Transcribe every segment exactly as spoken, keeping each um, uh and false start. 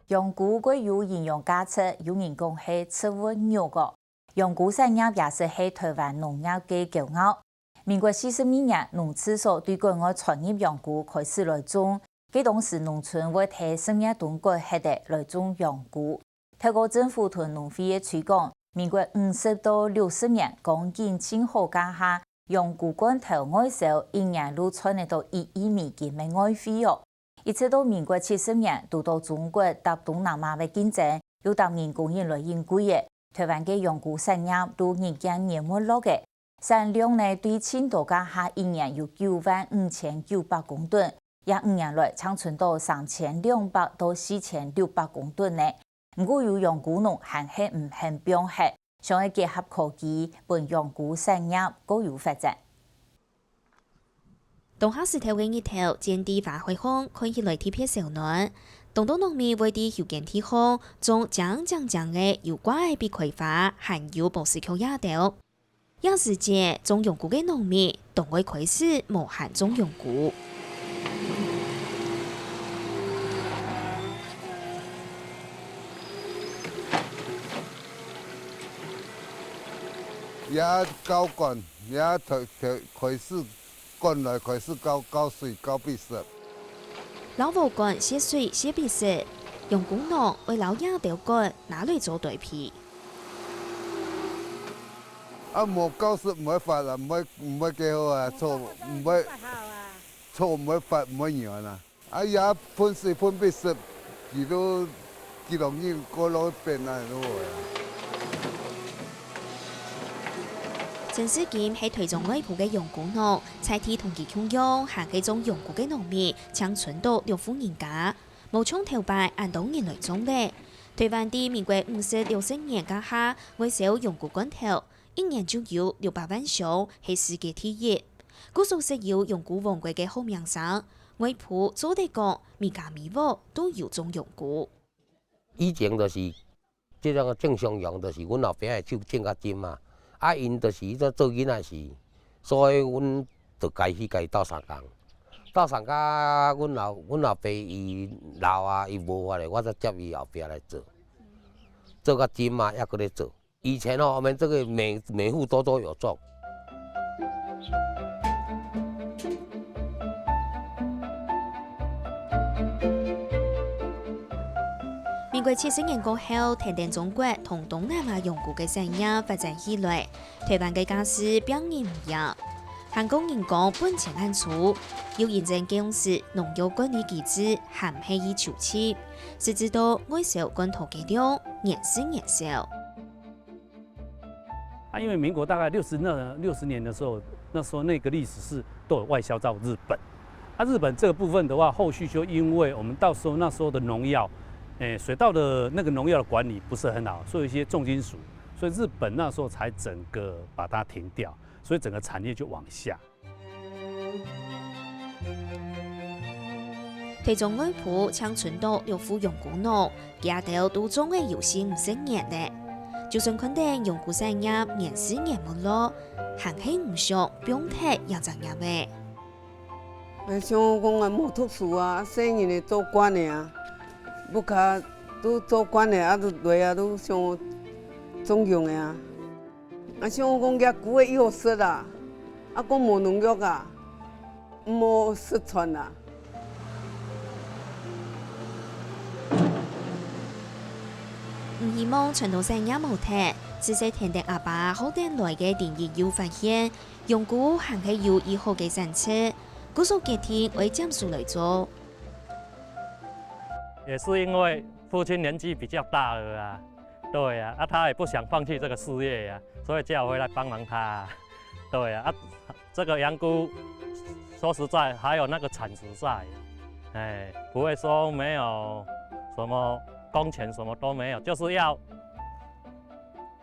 羊菇蓋有營養價值，有人講係植物肉哦。羊菇產業也係係臺灣農業个驕傲。民國四十二年，農試所對國外傳入羊菇開始來種，該當時農村會在十月冬割忒仔來種羊菇。透過政府同農會个推廣，民國五十到六十年光景盡好該下，羊菇罐頭外銷一年就賺得到一億美金个外匯哦。 一直到民國七十年，堵到中國搭東南亞个競爭，又搭人工人來引貴仔，臺灣个羊菇產業就日漸淹沒落仔。產量呢，對盡多該下一年有九萬五千九百公噸，這五年來淨伸到三千兩百到四千六百公噸呢。毋過有羊菇農還係毋肯放忒，想愛結合科技，分羊菇產業過有發展。 當下時頭个日頭，濺在花海項，看起來特別燒暖。當多農民會在休耕地項，種靚靚靚个有掛壁開花，還有波斯菊這兜。這時節，種羊菇个農民，當會開始無閒種羊菇。也交灌，也開，開，開始 灌來開始交，交水、交必濕。摎禾稈洩水、洩必濕，羊菇農會摎這兜稈拿來做堆肥。啊，無交濕毋會發啊，毋會，毋會幾好啊，草毋會，草毋會發，毋會軟啊。 啊，也噴水噴必濕，佢都，佢容易過落去變啊，就好啊。陳世金係臺中外埔个羊菇農，在地同佢共樣，還係種羊菇个農民，淨伸到六戶人家，無像頭擺恁多人來種咧。臺灣在民國五十、六十年該下，外銷羊菇罐頭， 一年就有六百萬箱，係世界第一。故所設有羊菇王國个好名聲，外埔做得講，每家每屋都有種羊菇。以前就是，這種正常羊，就是阮老爸个手種較深嘛，啊，𪜶就是做，做囡仔時，所以阮就家己家己鬥相共。鬥相共，阮老，阮老爸伊老啊，伊無法咧，我才接伊後壁來做，做較深嘛，猶閣咧做。 以前哦，我們這個每，每戶都，都有種。民國七十年過後，跈等中國同東南亞羊菇个產業發展起來，臺灣个價勢拚人毋贏。 還講人講本錢難出，又因爭共識農藥管理機制還係已抽葺，實質到外銷罐頭个量年時年少。啊，因為民國大概六十那，六十年的時候，那時候那個歷史是都有外銷到日本。啊，日本這個部分的話，後續就因為我們到時候那時候的農藥，誒，水稻的那個農藥的管理不是很好，所以一些重金屬，所以日本那時候才整個把它停掉，所以整個產業就往下。 臺中外埔淨伸到六戶羊菇農，佢兜都種仔有四五十年咧。就算看等羊菇產業年時年沒落，還係毋想放忒這隻業仔。𠊎想講𠊎無讀書啊，細人仔做官个啊，屋下都做官个啊，都來啊，都想種羊个啊。 啊，想講這菇仔又好食啊，啊，閣無農藥啊，無失傳啊。毋希望傳統產業無忒，自細跈等阿爸學等來个丁益友發現，羊菇還係有已好个產值，故所決定愛接手來做。也是因為父親年紀比較大了啊， 對呀，啊，他也不想放棄這個事業呀，所以叫我回來幫忙他啊。對呀，啊，這個羊菇，說實在，還有那個產值在，哎，不會說沒有什麼工錢，什麼都沒有，就是要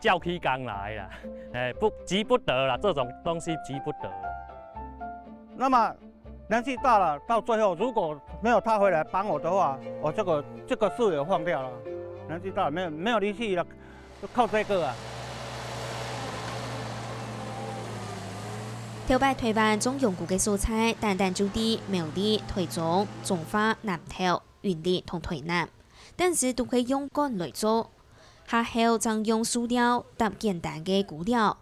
照起工來啦，哎，不，急不得啦，這種東西急不得。那麼 年紀大了，到最後如果沒有他回來幫我的話，我這個，這個事也放掉了。年紀大了，沒有，沒有力氣了，就靠這個啊。頭擺臺灣種羊菇个所在，單單就在苗栗、臺中、彰化、南投、雲林同臺南。但係都係用管來做。下後正用塑料搭簡單个菇寮。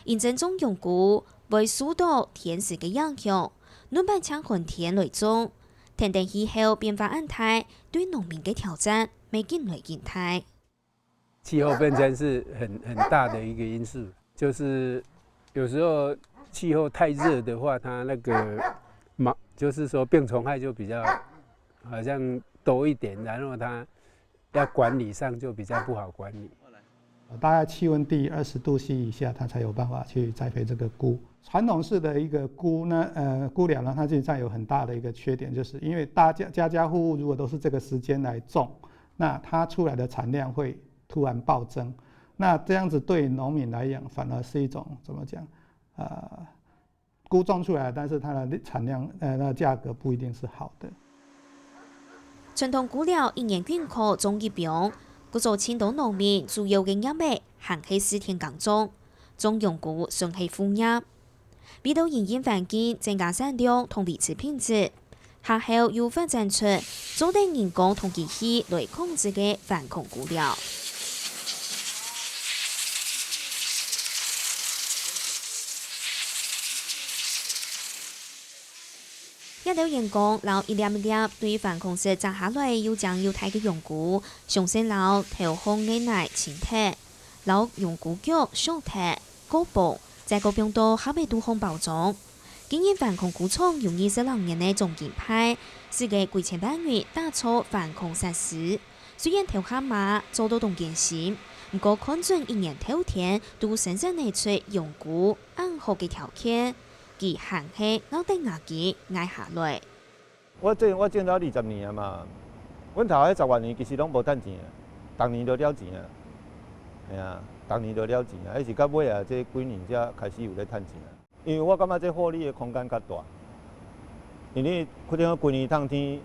因為種洋菇會受到天時个影響，輪擺淨寒天來種，天頂氣候變化恁大，對農民个挑戰乜緊來緊大。氣候變遷是很很大的一個因素，就是有時候氣候太熱的話，它那個毛，就是說病蟲害就比較好像多一點，然後它要管理上就比較不好管理。大概氣溫低二十度C以下，它才有辦法去栽培這個菇。傳統式的一個菇呢，呃，菇寮呢，它現在有很大的一個缺點，就是因為大家家家戶戶如果都是這個時間來種，那它出來的產量會突然暴增。那這樣子對農民來講，反而是一種怎麼講？呃，菇種出來，但是它的產量，呃，那價格不一定是好的。傳統菇寮一年僅可種一枋，故所盡多農民主要个業務還係水田耕種，種洋菇算係副業。為到因應環境增加產量同維持品質， 下後又發展出做得人工同機器來控制个環控菇寮。這兜員工摎一粒一粒對環控室摘下來又靚又大个洋菇，詳細摎頭項个泥清忒，摎洋菇腳削忒、 過磅，再過放到盒仔肚項包裝。今年環控菇場有二十零年个鍾金派，使个幾千萬銀打造環控設施。雖然頭下嫲做到當艱辛，毋過看準一年透天都生產得出洋菇恁好个條件，佢還係咬等牙根挨下來。 我種，我種到二十年啊嘛，阮頭彼十外年其實攏無趁錢啊，逐年都了錢啊，嘿啊，逐年都了錢啊，彼是到尾啊，這幾年才開始有咧趁錢啊。因為我感覺這獲利的空間較大，因為可能規年迵天，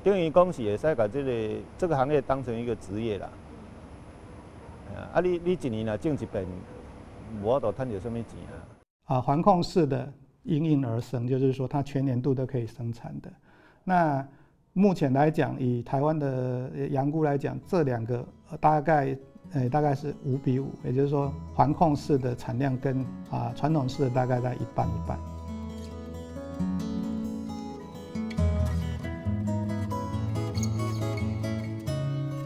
等於講是會使把這個，這個行業當成一個職業啦。嘿啊，啊你，你一年若種一遍，無法度趁著啥物錢啊。 啊，環控式的應運而生，就是說它全年度都可以生產的。那目前來講，以台灣的，呃，洋菇來講，這兩個，呃，大概，呃，大概是五比五，也就是說環控式的產量跟，啊，傳統式的大概在一半一半。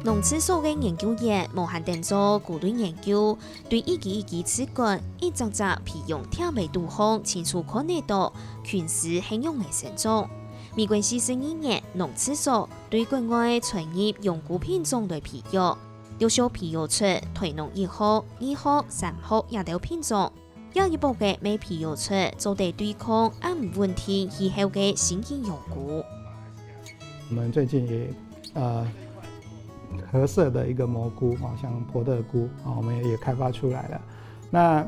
農試所个研究員無閒等做菇類研究，對一枝一枝刺管、一隻隻培養屜仔肚項，清楚看得著菌絲係仰仔生長。民國四十二年，農試所對國外傳入洋菇品種來培育，陸續培育出台農一號、二號、三號這兜品種。 這一駁仔乜培育出做得對抗恁毋穩定氣候个新型洋菇。我們最近也，呃，合適的一個蘑菇，啊，像波特菇，啊，我們也開發出來了。那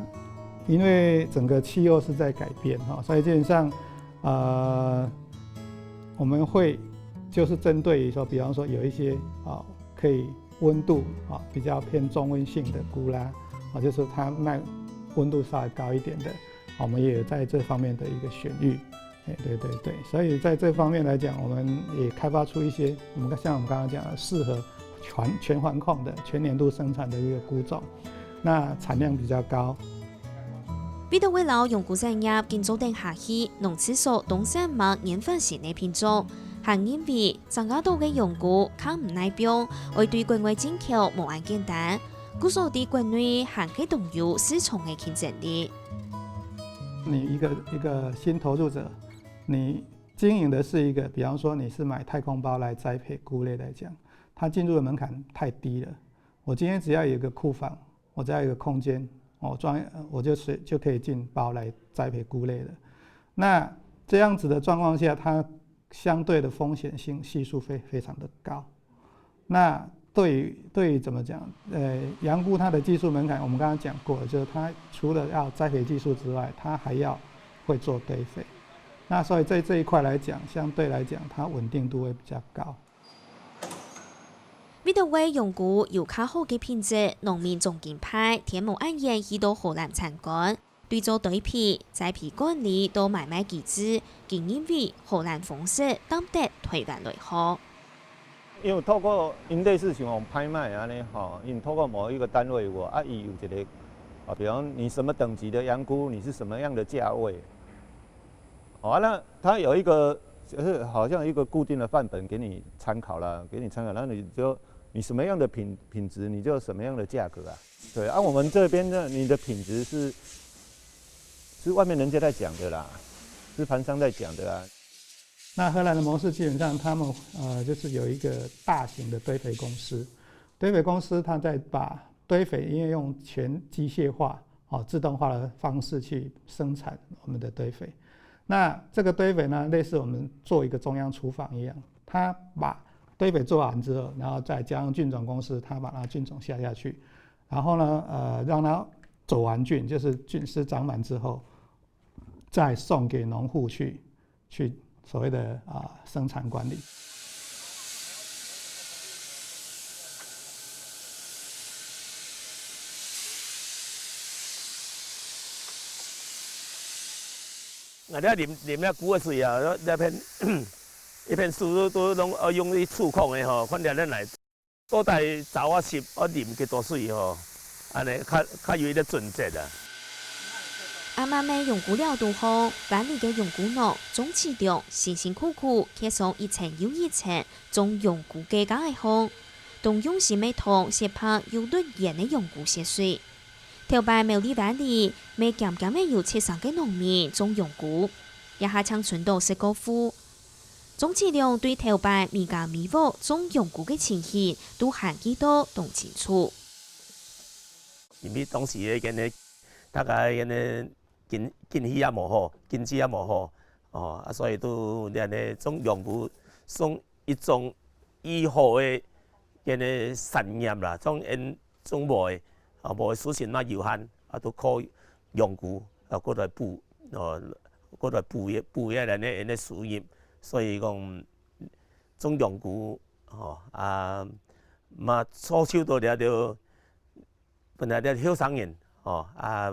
因為整個氣候是在改變，哈，所以基本上，呃，我們會就是針對於說，比方說有一些，啊，可以 溫度，啊，比較偏中溫性的菇啦，啊，就是它耐溫度稍微高一點的，啊，我們也有在這方面的一個選育。哎，對，對，對，所以在這方面來講，我們也開發出一些，我們像我們剛剛講的，適合全，全環控的、全年度生產的一個菇種，那產量比較高。為著愛摎洋菇產業緊做等下去，農試所當善吂研發新个品種，還因為 長較多个洋菇較毋耐放，愛對國外進口無恁簡單，故所在國內還係當有市場个競爭力。你一個，一個新投入者，你經營的是一個，比方說你是買太空包來栽培菇類來講，它進入的門檻太低了。我今天只要有一個庫房， 我只要有一個空間，我裝，我就隨，就可以進包來栽培菇類了。那這樣子的狀況下，它相對的風險性係數會非常的高。那對於，對於怎麼講，呃，洋菇它的技術門檻，我們剛剛講過了，就是它除了要栽培技術之外，它還要會做堆肥。那所以在這一塊來講，相對來講，它穩定度會比較高。 為著為洋菇有較好个品質，農民鍾金派天無恁遠去到荷蘭參觀，對做堆肥、栽培管理到買賣機制，佢認為荷蘭方式當得台灣來學。因為透過因類似像講拍賣安尼吼，因透過某一個單位有無啊，伊有一個啊，比方你什麼等級的洋菇，你是什麼樣的價位，哦，啊，那它有一個就是好像一個固定的範本給你參考啦，給你參考，然後你就你什麼樣的品品質，你就什麼樣的價格啊。對啊，我們這邊呢，你的品質是是外面人家在講的啦，是盤商在講的啦。那荷兰的模式基本上他们呃就是有一个大型的堆肥公司，堆肥公司它在把堆肥因为用全机械化哦自动化的方式去生产我们的堆肥，那这个堆肥呢类似我们做一个中央厨房一样，它把堆肥做完之后，然后再加上菌种公司，它把那菌种下下去，然后呢呃让它走完菌，就是菌丝长满之后，再送给农户去去所谓的啊生产管理。𠊎這啉啉了久个水啊，這片一片樹都都攏愛用去觸控个吼，看這咱來到底走啊濕愛啉幾多水吼，安尼較較有一個準則啊。暗暗个羊菇寮肚項，灣裡个羊菇農鍾啟良辛辛苦苦揭上一層又一層種羊菇个加害項，當用心个同雪白又嫩圓个羊菇洩水。頭擺苗栗灣裡，乜漸漸个有七成个農民種羊菇，這下淨伸到十過戶。鍾啟良對頭擺尾家尾屋種羊菇个情形都還記到當清楚。因為當時个該个大家該个經經濟也無好，經濟也無好，哦，啊，所以都恁呢種羊菇算一種以後个該个產業啦，種因種無个，啊，無个事情嘛有限，啊，都靠羊菇啊過來補，哦，過來補个補个恁呢因个收入，所以講種羊菇，吼，啊，嘛造就到了就 本來个後生人，吼，啊，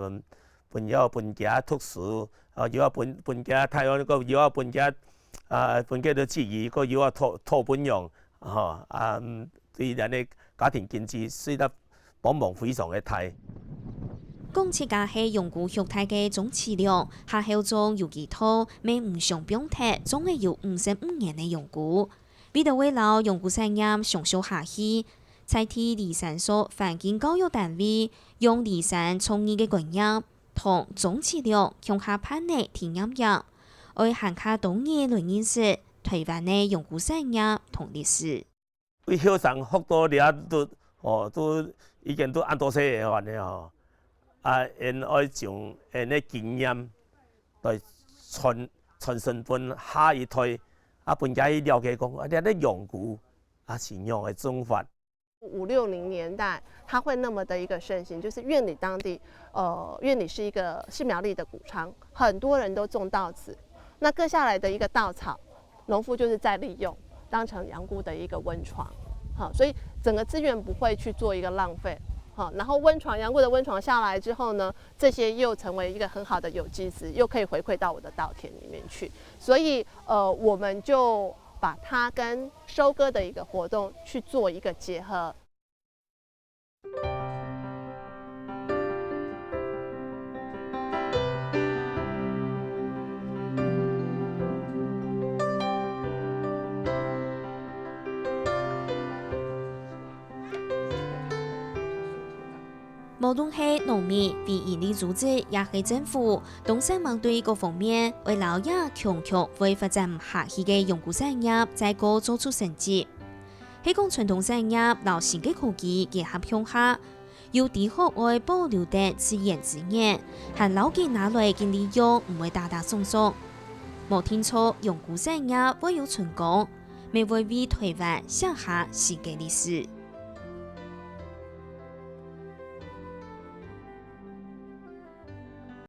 分要分厥讀書，啊，又要分分厥大學，又要分厥啊，分厥个子女，又要討討分養，吼，啊，對咱个家庭經濟雖然幫忙非常个大。講自家係羊菇畜大个鍾啟良，下後種有機套，乜毋想放忒種了有五十五年个羊菇。為著會摎羊菇產業相續下去， 在地梨山所環境教育單位用梨山創意个觀念，同鍾啟良共下辦了體驗營，愛還較多人來認識臺灣个羊菇產業同歷史。對後生學到這都，哦，都已經都恁多歲个恁呢吼，啊，𠊎愛將𠊎个經驗來傳傳承分下一代，啊，分厥去了解講，啊，這个羊菇啊是仰个種法。 五六零年代，它會那麼的一個盛行，就是苑里当地，呃，苑里是一个是苗栗的谷仓，很多人都种稻子，那割下来的一个稻草，农夫就是在利用，当成羊菇的一个温床，好，所以整个资源不会去做一个浪费，好，然后温床羊菇的温床下来之后呢，这些又成为一个很好的有机质，又可以回馈到我的稻田里面去，所以呃，我们就把它跟收割的一个活动去做一个结合。 無論係農民、非營利組織也係政府，當煞猛對各方面愛摎這強強會發展毋下去个羊菇產業再過做出升級。係講傳統產業摎新个科技結合向下，有知學愛保留等自然資源，還摎佢拿來經利用毋會打打爽爽。無定著羊菇產業會有春光，乜會為臺灣寫下新个歷史。